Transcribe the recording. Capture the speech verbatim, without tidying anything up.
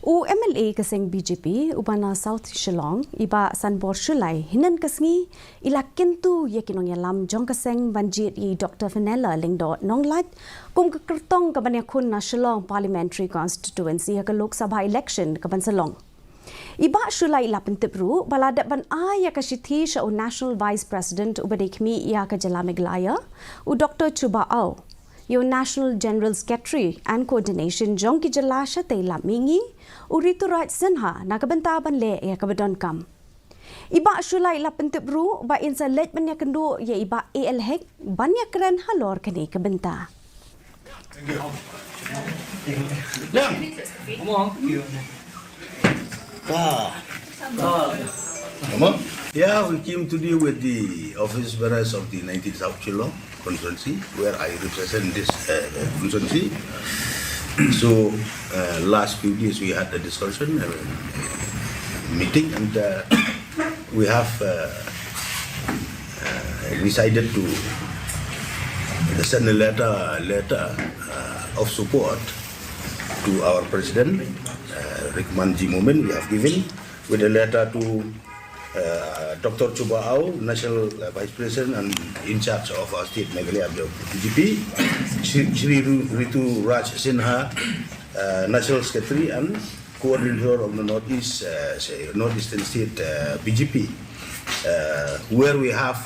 U M L A ka seng B J P uba na South Shillong, i Bah Sanbor Shullai, hynnin ka sngi i la kyntu ïa ki nongïalam jong ka seng ban jied ïa i Doctor Fenella Lyngdoh Nonglait kum ka kyrtong kaban ïakhun na Shillong Parliamentary Constituency ha ka Lok Sabha election kaban sa long. I Bah Shullai i la pyntip ruh ba la dep ban ai ïa ka shithi sha u National Vice President uba dei khmih ïa ka jylla Meghalaya, u Doctor Chuba Aw, ïa u National General Secretary and Coordination jong ki jylla shatei lap mihngi, u Rituraj Sinha, na ka bynta ban leh ïa kaba donkam. I Bah Shullai i la pyntip ruh ba in sa leit ban ïakynduh ïa i Bah A L Hek ban ïakren halor kane ka bynta. Come on. Yeah, we came today with the office bearers of the nineteenth South Shillong constituency, where I represent this uh, constituency. So, uh, last few days we had a discussion, uh, meeting, and uh, we have uh, uh, decided to send a letter, letter uh, of support to our president, uh, Rickman G. Momin. We have given with a letter to uh, Doctor Chuba Aw, National uh, Vice President and in charge of our state, Meghalaya, of the B J P, Shri, Shri Ru- Ritu Raj Sinha, uh, National Secretary and Coordinator of the Northeast, uh, say, Northeastern State uh, B J P, uh, where we have